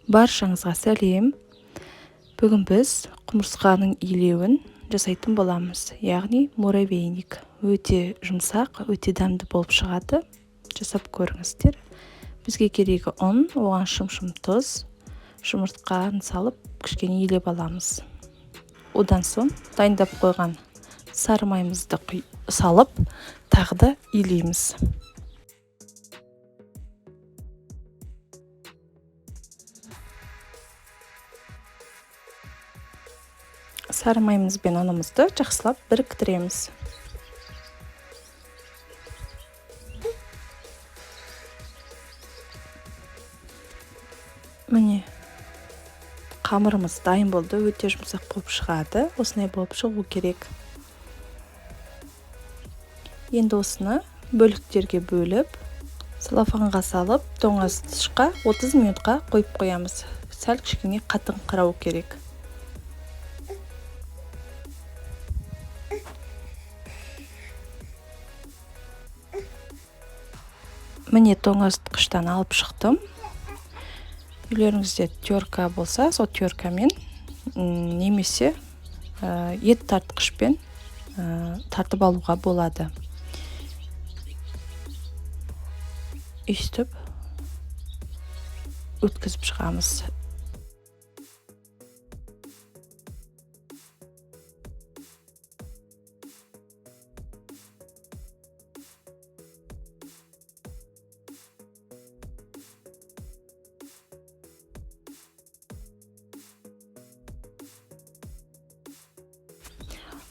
Баршаңызға сәлем. Бүгін біз құмырсқаның илеуін жасайтын боламыз, яғни муравейник. Өте жұмсақ, өте дәмді болып шығады. Жасап көріңіздер. Бізге керегі ұн, оған шым-шым тұз, жұмыртқаны салып кішкене илеп аламыз. Одан соң дайындап қойған сары майымызды салып, тағы да илейміз. Сары майымыз бен ұнымызды жақсылап біріктіреміз. Міне, қамырымыз дайын болды, өте жұмсақ болып шығады. Осындай болып шығу керек. Енді осыны бөліктерге бөліп, целлофанға салып, тоңазытқышқа 30 минутқа қойып қоямыз. Сәл кішкене қатыңқырау керек. Міне, тоңазытқыштан алып шықтым. Үйлеріңізде терка болса, сол теркамен немесе ет тартқышпен тартып алуға болады. Өйстіп өткізіп шығамыз.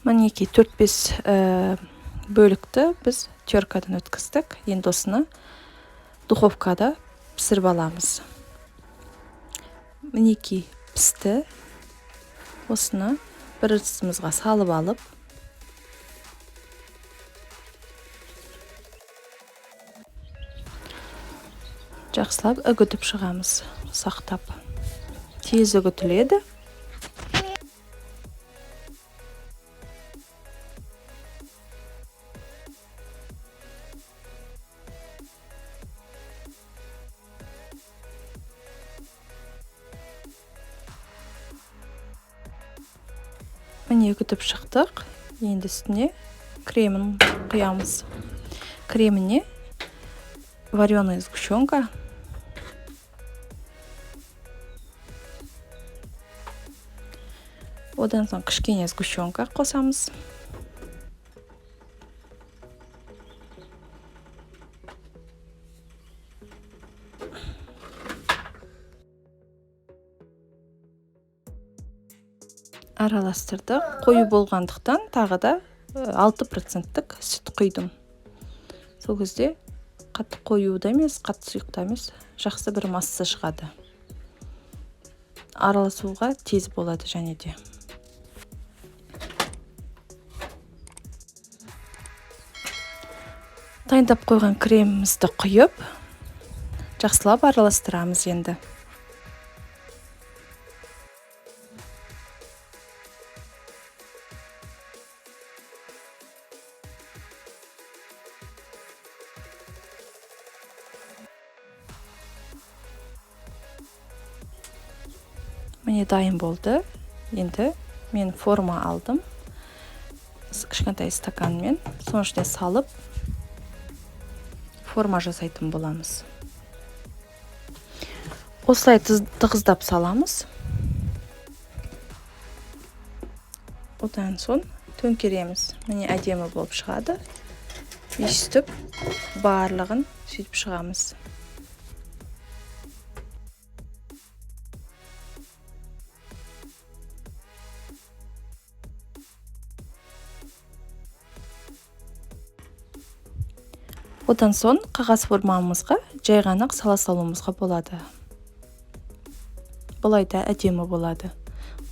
Мінекей, 4-5 бөлікті біз теркадан өткіздік. Енді осыны духовкада пісіріп аламыз. Мінекей, пісті. Осыны бір ыдысымызға салып алып, жақсылап үгітіп шығамыз, сақтап. Тез үгітіледі. Міне, үгітіп шықтық. Енді үстіне кремін құямыз. Креміне вареная сгущенка, одан соң кішкене сгущенка қосамыз. Араластырдық. Қою болғандықтан тағы да 6%-тік сүт құйдым. Сол кезде қатты қою да емес, қатты сұйық та емес, жақсы бір масса шығады. Араласуға тез болады және де. Дайындап қойған кремімізді құйып, жақсылап араластырамыз енді. Міне, дайын болды. Енді мен форма алдым. Кішкентай стаканмен, соның ішіне салып форма жасайтын боламыз. Осылай тығыздап саламыз. Одан соң төңкереміз. Міне, әдемі болып шығады. Өйстіп барлығын сөйтіп шығамыз. Одан соң қағаз формамызға жай ғана сала салуымызға болады. Бұлай да әдемі болады.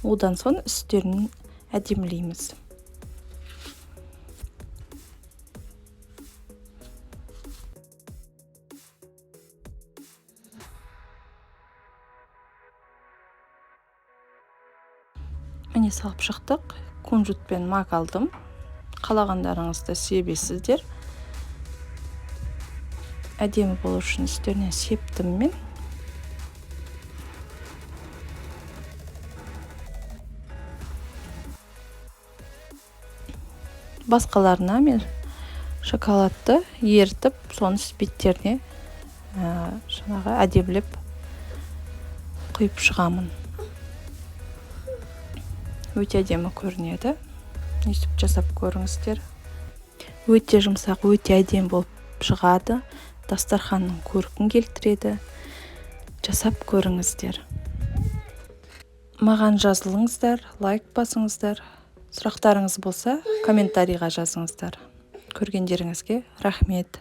Одан соң үстерін әдемілейміз. Міне, салып шықтық. Кунжут пен мак алдым. Қалағандарыңызды себесіздер. Әдемі болу үшін үстеріне септім мен. Басқаларына мен шоколадты ерітіп, соны беттеріне жаңағы әдемілеп құйып шығамын. Өте әдемі көрінеді. Өйстіп жасап көріңіздер. Өте жұмсақ, өте әдемі болып шығады, дастарханның көркін келтіреді. Жасап көріңіздер. Маған жазылыңыздар, лайк басыңыздар. Сұрақтарыңыз болса, комментарийға жазыңыздар. Көргендеріңізге рахмет.